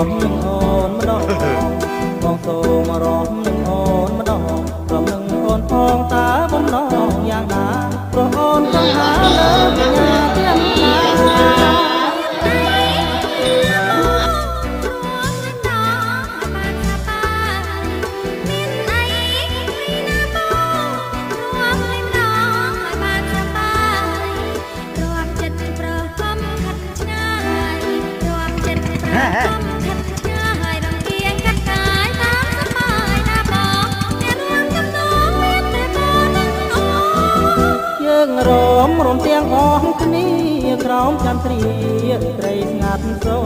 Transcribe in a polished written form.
មនឹងអូនម្ដងបងសូមរំនឹងអូនម្ដងរំនឹងអូនផងតើបំណងយ៉ាងណាព្រោះអូនចង់ហាលើកញ្ញាទាំងណា យើងរមរំទាំងអស់គ្នាក្រោមចន្ទ្រាត្រីស្ងាត់សូ